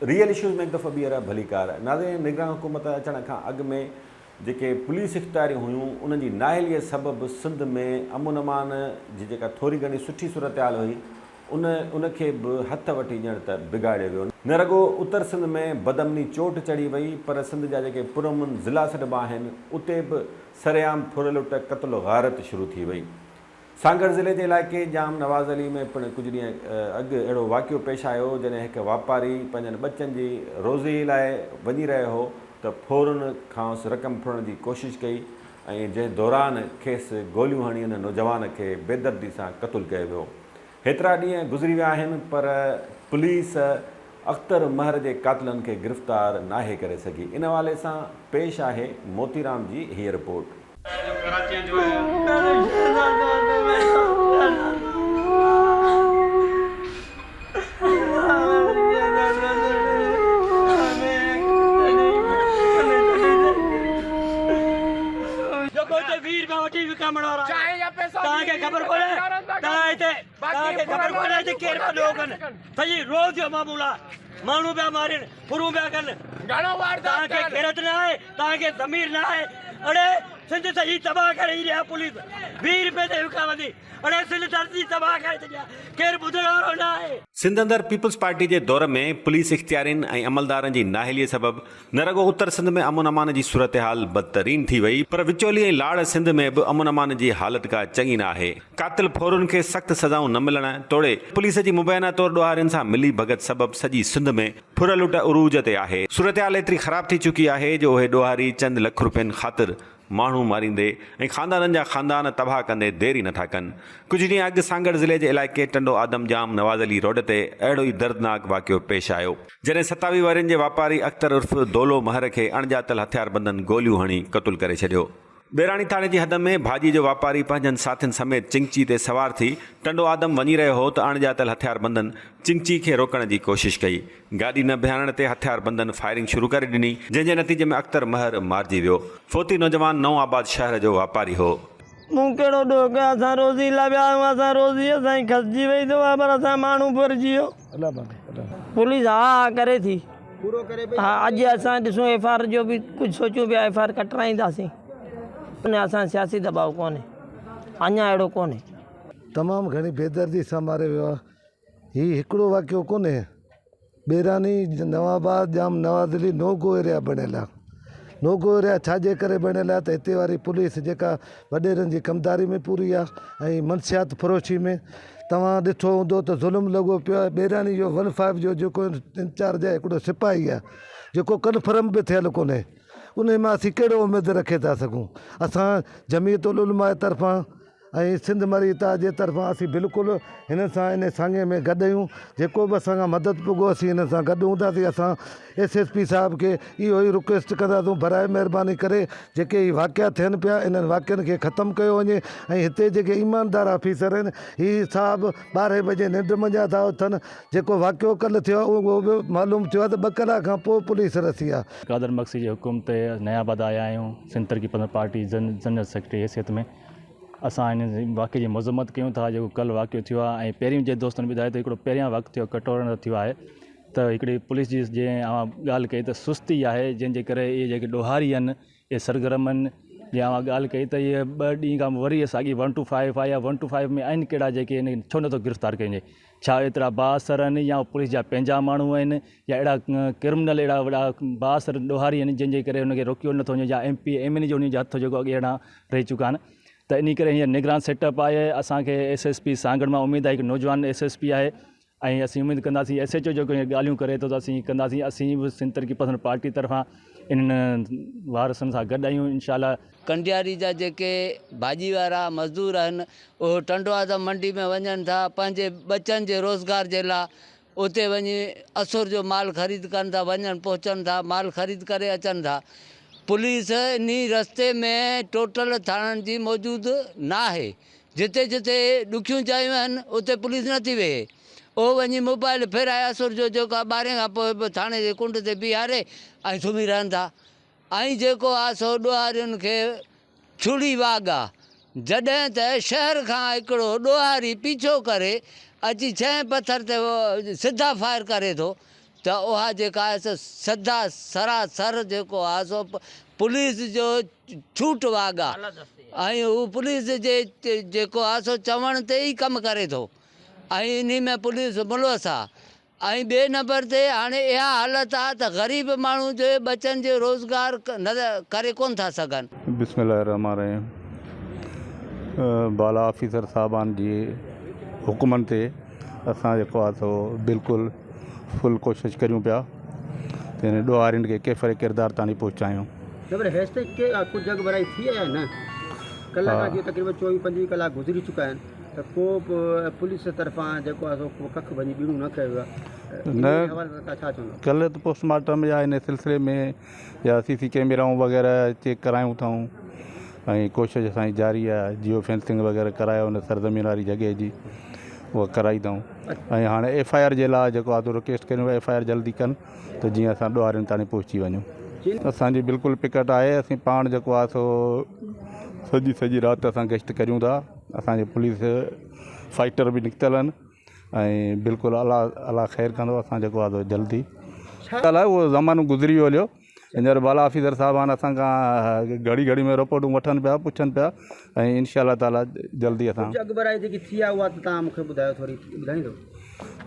Real issues ۾ هڪ دفعو ٻيهر ڀليڪار. ناظرين نگران حڪومت اچڻ کان اڳ ۾ جيڪي پوليس اختياريون هيون انهن جي نااهليء سبب سنڌ ۾ امن امان جي جيڪا ٿوري گهڻي سٺي صورتحال هئي ان ان کي به هٿ وٺي ڄڻ ته بگاڙيو ويو. نه رڳو اتر سنڌ ۾ بدامني چوٽ چڙهي وئي پر سنڌ جا جيڪي پرامن ضلعا سڏبا آهن اتي به سرعام ڦر لٽ قتل و غارت شروع ٿي وئي. سانگهڙ ضلعي جي علائقي ڄام نواز علي ۾ پڻ ڪجهه ڏينهن اڳ اهڙو واقعو پيش آيو جڏهن هڪ واپاري پنهنجن ٻچن جي روزي لاء وڃي رهيو هو ته ڦورن کانئس رقم ڦرڻ جي ڪوشش ڪئي ۽ جنهن دوران کيس گوليون هڻي ان نوجوان کي بيدردي سان قتل ڪيو ويو. هيترا ڏينهن گذري ويا آهن پر پوليس اختر مهر جي قاتلن کي گرفتار ناهي ڪري سگهي. ان حوالي سان پيش آهي موتي رام جي هيء رپورٽ. جيڪو هتي 20 رپيا وٺي وڪامڻ وارا آهن توهان کي خبر ڪونهي توهان هتي توهان کي خبر ڪونهي هتي ڪير پيا ڏوهه ڪن سڄي روز جو معمول آهي ماڻهو پيا مارين ڦرون پيا ڪن توهان کي غيرت نه آهي توهان کي ضمير نه آهي اڙي سنڌ سڄي تباهه ڪري رهيا پوليس 20 رپئي تي وڪامندي اڙي سنڌ ڌرتي تباهه ڪري ڇڏي آهي ڪير ٻڌڻ وارو نه آهي. سنڌ اندر پيپلز پارٽي جي دور ۾ پوليس اختيارين ۽ عملدارن جي نااهلي سبب نه رڳو اتر سنڌ ۾ امن امان جي صورتحال بدترين ٿي وئي پر وچولي ۽ لاڙ سنڌ ۾ به امن امان جي حالت ڪا چڱي نه آهي. قاتل ڦورن کي سخت سزائون نه ملڻ توڙي پوليس جي مبينا طور ڏوهارين سان ملي ڀڳت سبب سڄي سنڌ ۾ ڦر لٽ عروج تي آهي. صورتحال ايتري خراب ٿي چڪي آهي جو اهي ڏوهاري چند لک روپين خاطر ماڻهو ماريندي ۽ خاندانن جا خاندان تباهه ڪندي دير ئي نٿا ڪن. ڪجهه ڏينهن اڳ سانگهڙ ضلعي جي علائقي ٽنڊو آدم ڄام نواز علي روڊ تي اهڙو ئي دردناڪ واقعو پيش آيو، جڏهن 27 ورهين جي واپاري اختر عرف دولو مهر کي اڻڄاتل هٿياربندن گوليون هڻي قتل ڪري ڇڏيو. ٻيراڻي ٿاڻي جي حد ۾ ڀاڄي جو واپاري پنهنجن ساٿين سميت چنگچي تي سوار ٿي ٽنڊو آدم وڃي رهيو هو ته اڻڄاتل هٿياربندن چنگچي کي روڪڻ جي ڪوشش ڪئي، گاڏي نه بيهارڻ تي هٿياربندن فائرنگ شروع ڪري ڏني، جنهن جي نتيجي ۾ اختر مهر مارجي ويو. فوتي نوجوان نئون آباد شهر جو واپاري هو. مون ڪهڙو ڏوهه ڪيو اسان روزي لاء ويا آهيون اسان روزي اسان جي کسجي وئي ته پر اسان ماڻهو ڦرجي ويو پوليس ها ها ڪري ٿي ها اڄ اسان ڏسون ايف آر جو به ڪجهه سوچون پيا ايف آر ڪٽرائينداسين اسان سياسي دٻاء ڪونهي اڃا اهڙو ڪونهي. تمام گهڻي بيدردي سان ماريو ويو آهي هي هڪڙو واقعو ڪونهي، ٻيراني، نوان آباد، ڄام نواز علي نو گو ايريا بڻيل آ. نو گو ايريا ڇا جي ڪري بڻيل آ ته هتي واري پوليس جيڪا وڏيرن جي ڪمداري ۾ پوري آ ۽ منشيات فروشي ۾ توهان ڏٺو هوندو ته ظلم لڳو پيو آهي ٻيراني جو ون فائيو جو جيڪو انچارج آهي هڪڙو سپاهي آ جيڪو ڪنفرم به ٿيل ڪونهي انهي مان اسين ڪهڙو اميد رکي ٿا سگهون اسان جمعيت العلماء طرفان ۽ سنڌ مري اتحاد جي طرفان اسين بلڪل هنن سان انهي سانگي ۾ گڏ آهيون جيڪو به اسان کان مدد پڳو اسين هنن سان گڏ هونداسين اسان ايس ايس پي صاحب کي اهو ئي رڪويسٽ ڪنداسون برائي مهرباني ڪري جيڪي هي واقعا ٿين پيا انهن واقعن کي ختم ڪيو وڃي ۽ هتي جيڪي ايماندار آفيسر آهن هي صاحب ٻارهين بجي ننڊ منجهان ٿا اٿن جيڪو واقعو ڪلهه ٿيو آهي اهو به معلوم ٿيو آهي ته ٻه ڪلاڪ کان پوء پوليس رسي آهي. قادر مگسي جي حڪم تي نيا آباد آيا آهيون سنڌ ترقي پسند پارٽي جنرل سيڪريٽري حيثيت ۾ اسان ان واقعي جي مذمت ڪيون ٿا جيڪو ڪلهه واقعو ٿيو آهي ۽ پهريون جي دوستن ٻڌايو ته هڪڙو پهريان وقت ٿيو ڪٽورڻ جو ٿيو آهي ته هڪڙي پوليس جي جنهن اوهان ڳالهه ڪئي ته سستي آهي جنهن جي ڪري اهي جيڪي ڏوهاري آهن اهي سرگرم آهن جي اوهان ڳالهه ڪئي ته اهي ٻه ڏينهن کان وري ساڳي ون ٽو فائيو آهي يا ون ٽو فائيو ۾ آهن ڪهڙا جيڪي ان کي ڇو نٿو گرفتار ڪيو وڃي ڇا ايترا بااثر آهن يا پوليس جا پنهنجا ماڻهو آهن يا اهڙا ڪرمنل اهڙا وڏا بااثر ڏوهاري آهن جنهن جي ڪري ان کي روڪيو نٿو وڃي يا ايم پي ايم اين جي انهن جا هٿ جيڪو اڳي اهڙا رهي چڪا آهن ته انهي ڪري هينئر نگران سيٽ اپ آهي اسان کي ايس ايس پي سانگهڙ مان اميد آهي هڪ نوجوان ايس ايس پي آهي ۽ اسين اميد ڪنداسين ايس ايچ او جيڪو هينئر ڳالهيون ڪري ٿو ته اسين ڪنداسين اسين به سنڌ ترقي پسند پارٽي طرفان انهن وارثن سان گڏ آهيون انشاء الله. ڪنڊياري جا جيڪي ڀاڄي وارا مزدور آهن اهي ٽنڊوآدم منڊي ۾ وڃن ٿا پنهنجي ٻچن جي روزگار جي لا اتي وڃي اسر جو مال خريد ڪن ٿا وڃن پهچن ٿا مال خريد ڪري اچن ٿا پوليس انهي رستي ۾ ٽوٽل ٿاڻن جي موجود ناهي جتي جتي ڏکيون جايون آهن اتي پوليس نٿي ويهي اهو وڃي موبائل ڦيرائي اسر جو جيڪو آهي ٻارهين کان پوء ٿاڻي جي ڪنڊ تي بيهاري ۽ سمهي رهن ٿا ۽ جيڪو آ سو ڏوهارين کي ڇڙي واڳ آ. جڏهن ته شهر کان هڪڙو ڏوهاري پيڇو ڪري اچي ڇهين پٿر تي سڌا فائر ڪري ٿو ته اها جيڪا آهي سو سڌا سراسر جيڪو آهي سو پوليس جو ڇوٽ واڳ آهي ۽ هو پوليس جي جيڪو آهي سو چوڻ تي ئي ڪم ڪري ٿو ۽ انهي ۾ پوليس ملوث آهي ۽ ٻئي نمبر تي هاڻي اها حالت آهي ته غريب ماڻهو جي ٻچن جي روزگار نه ڪري ڪونه ٿا سگهن. بسم الله الرحمٰن الرحيم بالا آفيسر صاحبان جي حڪمن تي اسان جيڪو آهي سو بلڪل فل ڪوشش ڪريون پيا ته هن ڏوهارين کي ڪيفر ڪردار تاڻي پهچايون. نه پر هيستائين ڪي ڪجهه اڳڀرائي ٿي آهي يا نه؟ ڪلهه کان جيئن تقريبن چوويهه پنجويهه ڪلاڪ گذري چڪا آهن ته ڪو به پوليس طرفان جيڪو آهي سو ڪو ڪک ڀڃي ٻيڻو نه ڪيو ويو آهي ان نه حوالي سان توهان ڇا چوندو؟ ڪلهه ته پوسٽ مارٽم يا ان سلسلي ۾ يا سي سي ڪيميرائون وغيره چيڪ ڪرايون اٿئون ۽ ڪوشش اسان جي جاري آهي جيو فينسنگ وغيره ڪرايو ان سرزمين واري جڳهه جي اها ڪرائي اٿئون ۽ هاڻي ايف I R جي لاء جيڪو آهي رڪويسٽ ڪريون ايف I R جلدي ڪن ته جيئن اسان ڏوهارين تاڻي پهچي وڃون. اسان جي بلڪل پڪٽ آهي اسين پاڻ جيڪو آهي سو سڄي سڄي رات اسان گشت ڪريون ٿا اسان جي پوليس فائٽر به نڪتل آهن ۽ بلڪل الله الله خير ڪندو اسان جيڪو آهي سو جلدي ڳالهه آهي اهو زمانو گذري ويو هليو هينئر بالا آفيسر صاحبان اسان کان گهڙي گهڙي ۾ رپورٽون وٺن پيا پڇن پيا ۽ انشاء الله تعالي جلدي اسان. ڪجهه اڳڀرائي جيڪي ٿي آهي اها ته توهان مون کي ٻڌايو ٿوري ٻڌائيندو.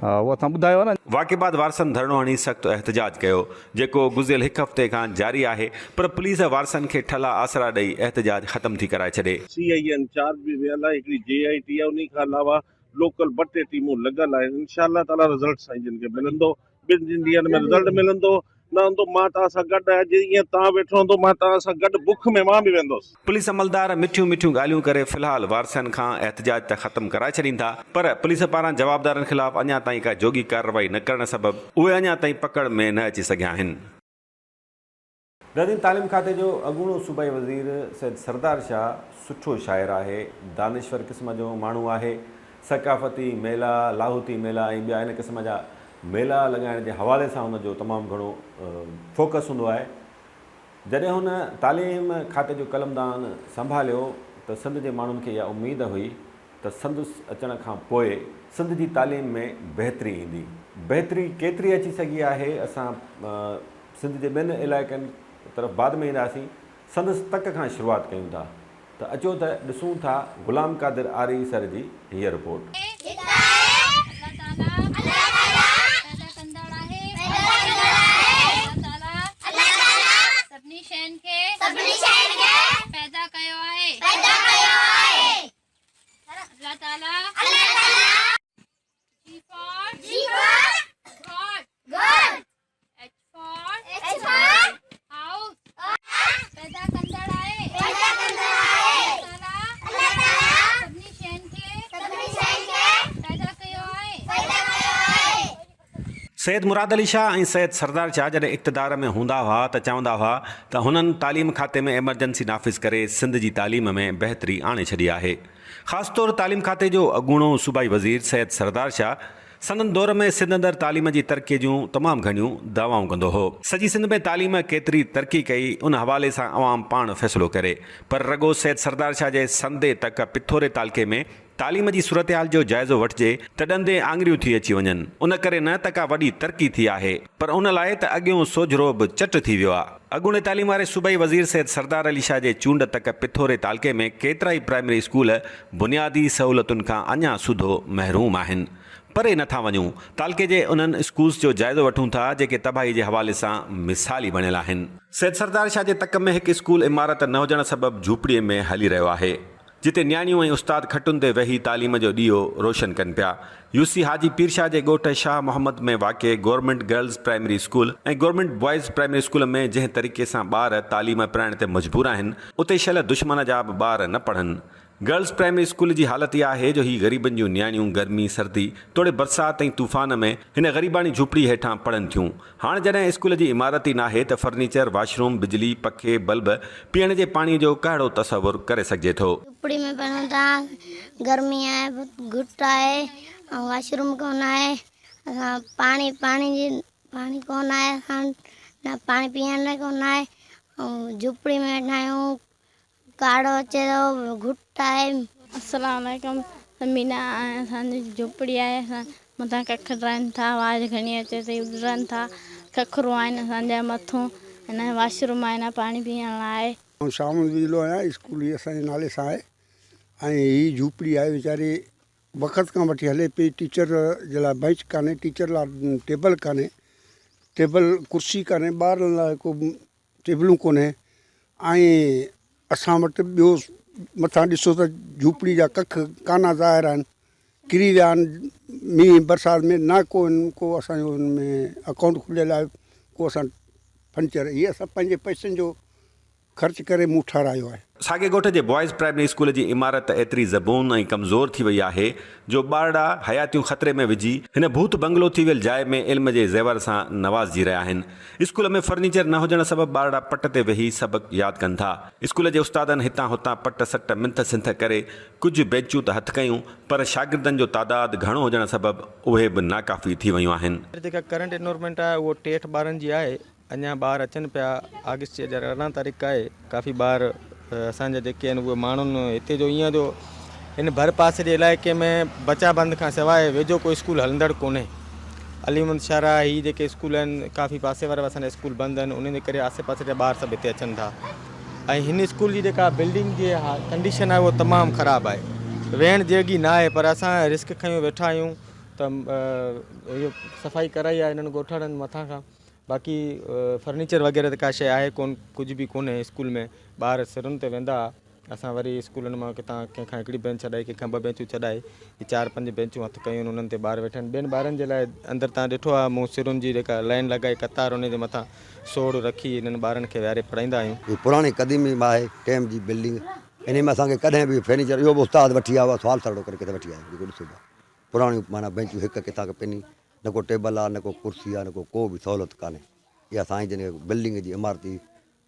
ها اهو اسان ٻڌايو آهي نه. واقعي بعد وارثن ڌرڻو هڻي سخت احتجاج ڪيو جيڪو گذريل هڪ هفتي کان جاري آهي پر پوليس وارثن کي ٺلها آسرا ڏئي احتجاج ختم ٿي ڪرائي ڇڏي. سي آئي اي انچارج به ويل آهي هڪڙي جي آئي ٽي آهي انهي کان علاوه لوڪل ٻه ٽي ٽيمون لڳل آهن انشاء الله تعالي رزلٽ سائين جن کي ملندو ٻن ٽن ڏينهن ۾ رزلٽ ملندو نه هوندو مان توهان سان گڏ آهيان جي ائين توهان ويٺو هوندو مان توهان سان گڏ بک ۾ مان به ويندس. پوليس عملدار مٺيون مٺيون ڳالهيون ڪري في الحال وارثن کان احتجاج ته ختم ڪرائي ڇڏين ٿا پر پوليس پاران جوابدارن خلاف اڃا تائين ڪا جوڳي ڪارروائي نه ڪرڻ سبب اهي اڃا تائين پڪڙ ۾ نه اچي سگهيا آهن. ناظرين تعليم کاتي جو اڳوڻو صوبائي وزير سيد سردار شاهه سٺو شاعر آهي، دانشور قسم جو ماڻهو آهي، ثقافتي ميلا، لاهوتي ميلا ۽ ٻيا ان قسم جا ميلا لڳائڻ جي حوالي سان هن جو تمام گهڻو فوڪس هوندو آهي. جڏهن هن تعليم کاتي جو قلمدان سنڀاليو ته سنڌ جي ماڻهن کي اها اميد هئي ته سندس اچڻ کان پوء سنڌ جي تعليم ۾ بهتري ايندي. بهتري ڪيتري اچي سگهي آهي اسان سنڌ جي ٻين علائقن طرف بعد ۾ اينداسين سندس تڪ کان شروعات ڪيون ٿا ته اچو ته ڏسون ٿا غلام قادر آريئي سر جي هيء رپورٽ. الله تعالي الله تعالي G for G for God God H for H for house پيدا ڪندڙ آهي پيدا ڪندڙ آهي الله تعالي سڀني شين کي سڀني شين کي پيدا ڪيو آهي پيدا ڪيو آهي. سيد مراد علي شاهه ۽ سيد سردار شاهه جڏهن اقتدار ۾ هوندا هئا ته چوندا هئا ته هنن تعليم کاتي ۾ ايمرجنسي نافذ ڪري سنڌ جي تعليم ۾ بهتري آڻي ڇڏي آهي. خاص طور تعليم کاتي جو اڳوڻو صوبائي وزير سيد سردار شاهه سندن دور ۾ سنڌ اندر تعليم جي ترقي جون تمام گهڻيون دعوائون ڪندو هو. سڄي سنڌ ۾ تعليم ڪيتري ترقي ڪئي ان حوالي سان عوام پاڻ فيصلو ڪري پر رڳو سيد سردار شاهه جي سندي تڪ پٿوري تعلقي ۾ تعليم جي صورتحال جو جائزو وٺجي ته ڏندين آڱريون ٿي اچي وڃن. ان ڪري نه ته ڪا وڏي ترقي ٿي آهي پر ان لاء ته اڳيون سوجهرو به چٽ ٿي ويو آ. اڳوڻي تعليم واري صوبائي وزير سيد سردار علي شاهه جي چونڊ تڪ پٿوري تعلقي ۾ ڪيترائي پرائمري اسڪول بنيادي سهولتن کان اڃا سوڌو محروم آهن. پري نه ٿا وڃون تعلقي جي انهن اسڪولز جو جائزو وٺون ٿا جيڪي تباهي جي حوالي سان مثالي بڻيل آهن. سيد سردار شاهه جي تڪ ۾ هڪ اسڪول عمارت نه هجڻ سبب جهوپڙي ۾ هلي رهيو آهي. جتي نياڻيون ۽ استاد کٽن تي ويهي تعليم جو ڏيئو روشن ڪن پيا. يو سي حاجي پير شاهه جي ڳوٺ شاهه محمد ۾ واقع government girls primary school ۽ government boys primary school ۾ جنهن طريقي سان ٻار تعليم پرائڻ تي مجبور آهن اتي شل دشمن جا به ٻار نه پڙهن. گرلز پرائمري اسڪول جي حالت اها آهي جو هي غريبن جون نياڻيون گرمي، سردي توڙي برسات ۽ طوفان ۾ هن غريباڻي جهوپڙي هيٺان پڙهن ٿيون. هاڻ جڏهن اسڪول جي عمارت ئي ناهي ته فرنيچر، واش روم، بجلي، پکي، بلب، پيئڻ جي پاڻي جو ڪهڙو تصور ڪري سگهجي ٿو. جهوپڙي ۾ پڙهون ٿا، گرمي آهي، گهٽ آهي ۽ واش روم ڪونه آهي، اسان پاڻي پاڻي جي پاڻي ڪونه آهي اسان وٽ نه پاڻي پيئڻ لاء ڪونه آهي ۽ جهوپڙي ۾ ويٺا آهيون، ڪاڙهو اچي ٿو، گهٽ آهي. السلام عليڪم زمين آهي ۽ اسان جي جهوپڙي آهي اسان مٿان ڪک ڊهن ٿا آواز گهڻي اچي ٿي اڏرن ٿا ککرو آهن اسان جا مٿون نه واش روم آهي نه پاڻي پيئڻ لاء آهي. آئون شاهه محمد بجلو آهيان اسڪول هي اسان جي نالي سان آهي ۽ هي جهوپڙي آهي ويچاري وقت کان وٺي هلي پئي ٽيچر جي لاء بئنچ ڪانهي ٽيچر لاء ٽيبل ڪانهي ٽيبل ڪرسي ڪانهي ٻارن لاء ڪو ٽيبلون ڪونهي ۽ اسان وٽ ٻيو مٿان ڏسو ته جهوپڙي جا ڪک ڪانا ظاهر آهن ڪري ويا آهن مينهن برسات ۾ نه ڪو ان ڪو اسان جو ان ۾ اڪائونٽ کليل آهي ڪو اسان فرنيچر هي اسان پنهنجي پئسن جو خرچ ڪري مون ٺهرايو آهي. ساڳئي ڳوٺ جي بوائز پرائمري اسڪول جي عمارت ايتري زبون ۽ ڪمزور ٿي وئي آهي جو ٻارڙا حياتيون خطري ۾ وجهي هن ڀوت بنگلو ٿي ويل جاء ۾ علم جي زيور سان نوازجي رهيا آهن. اسڪول ۾ فرنيچر نه هجڻ سبب ٻارڙا پٽ تي ويهي سبق ياد ڪن ٿا. اسڪول جي استادن هتان هتان پٽ سٽ منٿ سنٿ ڪري ڪجهه بينچون ته هٿ ڪيون پر شاگردن جو تعداد گهڻو هجڻ سبب اهي به ناڪافي ٿي ويون آهن. جيڪا ڪرنٽ انرولمينٽ آهي اهو 63 ٻارن جي آهي. اڃا ٻار اچن پيا آگسٽ جي 18 تاريخ آهي ڪافي ٻار اسان جا جيڪي آهن اهي ماڻهن هتي جو ايئن جو هن ڀر پاسي جي علائقي ۾ بچا بند کان سواء ويجهو ڪو اسڪول هلندڙ ڪونهي علي محمد شاهراهه هي جيڪي اسڪول آهن ڪافي پاسي وارا اسان جا اسڪول بند آهن انهن جي ڪري آسي پاسي جا ٻار سڀ هتي اچن ٿا ۽ هن اسڪول جي جيڪا بلڊنگ جي ڪنڊيشن آهي اهو تمام خراب آهي ويهڻ جهڙي نه آهي پر اسان رسڪ کنيو ويٺا آهيون ته اهو صفائي ڪرائي آهي هنن ڳوٺاڻن مٿان کان باقي فرنيچر وغيره ته ڪا شيء آهي ڪون ڪجهه به ڪونهي اسڪول ۾ ٻار سرن تي ويندا اسان وري اسڪولن مان ڪٿان ڪنهن کان هڪڙي بينچ ڇڏائي ڪنهن کان ٻه بينچون ڇڏائي هي چار پنج بينچون هٿ ڪيون آهن انهن تي ٻار ويٺا آهن ٻين ٻارن جي لاء اندر تان ڏٺو آهي مون سرن جي جيڪا لائين لڳائي قطار انهي جي مٿان سوڙ رکي انهن ٻارن کي ويهاري پڙهائيندا آهيون. هي پراڻي قديمي آهي ٽيم جي بلڊنگ انهي ۾ اسان کي ڪڏهن به فرنيچر اهو به استاد وٺي آيو آهي سوال سرڙو ڪري ڪٿي وٺي آيو جيڪو ڏسو پيا پراڻيون معنيٰ بينچون هڪ ڪٿان کان پني نه ڪو ٽيبل آ نه ڪو ڪرسي آ نه ڪو ڪو به سهولت ڪانهي اها سائين جن کي بلڊنگ جي عمارتي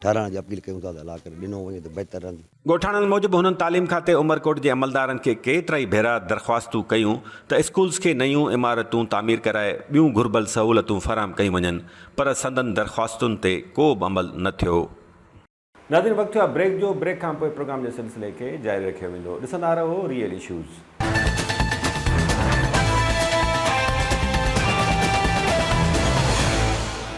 ٺهرائڻ جي اپيل ڪيون ٿا ته الله ڪري ڏنو وڃي ته بهتر رهندي. ڳوٺاڻن موجب هنن تعليم کاتي عمرڪوٽ جي عملدارن کي ڪيترائي ڀيرا درخواستون ڪيون ته اسڪولز کي نيون عمارتون تعمير ڪرائي ٻيون گهربل سهولتون فراهم ڪيون وڃن پر سندن درخواستن تي ڪو به عمل نه ٿيو. ناظرين وقت ٿيو آهي بريڪ جو، بريڪ کان پوء پروگرام جي سلسلي کي جاري رکيو ويندو، ڏسندا رهو ريئل اشوز.